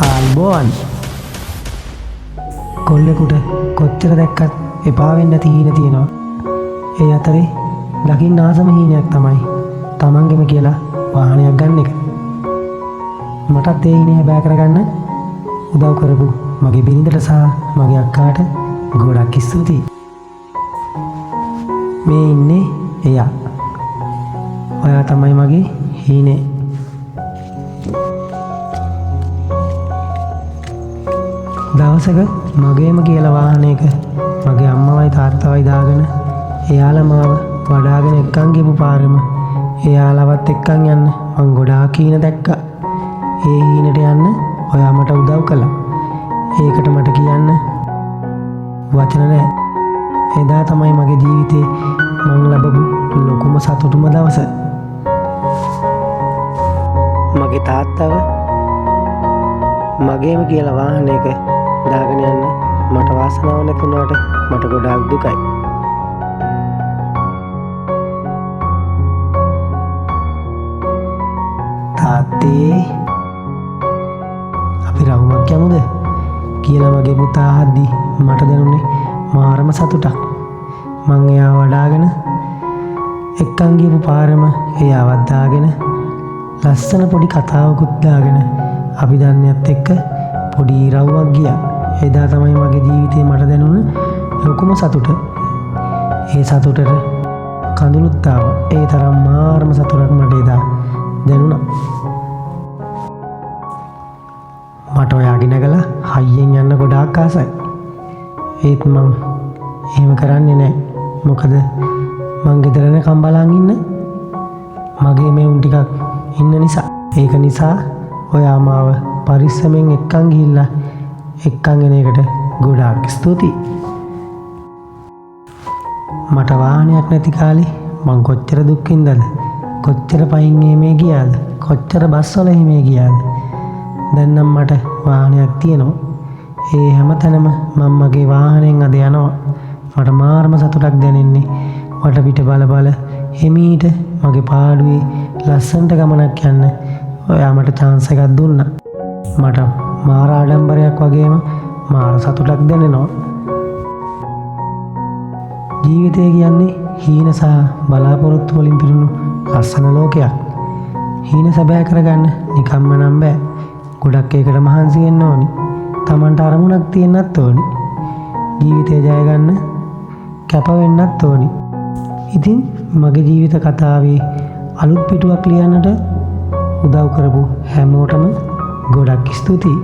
ආයුබෝවන්. කොල්ලෙකුට කොච්චර දැක්කත් එපා වෙන්න නැති හීන තියෙනවා. ඒ අතරේ දකින්න ආසම හීනයක් තමයි තමන්ගෙම කියලා වාහනයක් ගන්න එක. මටත් ඒ හීනය හැබෑ කරගන්න උදව් කරපු මගේ බිරිඳට සහ මගේ අක්කාට ගොඩක් ස්තුතියි. මේ ඉන්නේ එයා. ඔයා තමයි මගේ හීනේ. දවසක මගේම කියලා වාහනයක මගේ අම්මවයි තාත්තවයි දාගෙන එයාලා මාව වඩාගෙන එක්කන් ගිහපු පාරෙම එයාලවත් එක්කන් යන්න මං ගොඩාක් හීන දැක්කා. ඒ හීනට යන්න ඔයා මට උදව් කළා. ඒකට මට කියන්න වචන නෑ. එදා තමයි මගේ ජීවිතේ මං ලැබපු ලොකුම සතුටුම දවස. මගේ තාත්තව මගේම කියලා වාහනයක දාගෙන යන්න මට වාසනාව නැතුණාට මට ගොඩාක් දුකයි. තාත්තේ අපි රවුමක් යමුද කියලා මගේ පුතා අහද්දි මට දැනුනේ මාරම සතුටක්. මං එයාව වඩාගෙන එක්කන් ගියපු පාරම එයාවත් දාගෙන ලස්සන පොඩි කතාවකුත් දාගෙන අපි දන්නේත් එක්ක පොඩි රවුමක් ගියා. එදා තමයි මගේ ජීවිතේ මට දැනුණ ලොකුම සතුට. ඒ සතුටට කඳුළුත් ආවා. ඒ තරම් මාරම සතුටක් මට එදා දැනුණා. මට ඔයාගේ නැගලා හයියෙන් යන්න ගොඩාක් ආසයි. ඒත් මං එහෙම කරන්නේ නෑ. මොකද මං ගෙදර එනකම් බලන් ඉන්න මගේ මේ උන් ටිකක් ඉන්න නිසා. ඒක නිසා ඔයා මාව පරිස්සමෙන් එක්කන් ගිහිල්ලා එක්කන් එන එකට ගොඩාක් ස්තුතියි. මට වාහනයක් නැති කාලේ මං කොච්චර දුක් විඳද, කොච්චර පයින් එහෙමේ ගියාද, කොච්චර බස් වල එහෙමේ ගියාද. දැන් නම් මට වාහනයක් තියෙනවා. ඒ හැමතැනම මං මගේ වාහනයෙන් අද යනවා. මට මාරම සතුටක් දැනෙන්නේ. වටපිට බල බල හිමීට මගේ පාඩුවේ ලස්සනට ගමනක් යන්න ඔයා මට චාන්ස් එකක් දුන්නා. මට මාර ආඩම්බරයක් වගේම මාර සතුටක් දැනෙනවා. ජීවිතය කියන්නේ හීන සහ බලාපොරොත්තු වලින් පිරුණු ලස්සන ලෝකයක්. හීන සැබෑ කරගන්න නිකම්ම නම් බෑ. ගොඩක් ඒකට මහන්සි වෙන්න ඕනි. තමන්ට අරමුණක් තියෙන්නත් ඕනි. ජීවිතය ජය ගන්න කැප වෙන්නත් ඕනි. ඉතින් මගේ ජීවිත කතාවේ අලුත් පිටුවක් ලියන්නට උදව් කරපු හැමෝටම ගොඩක් ස්තුතියි.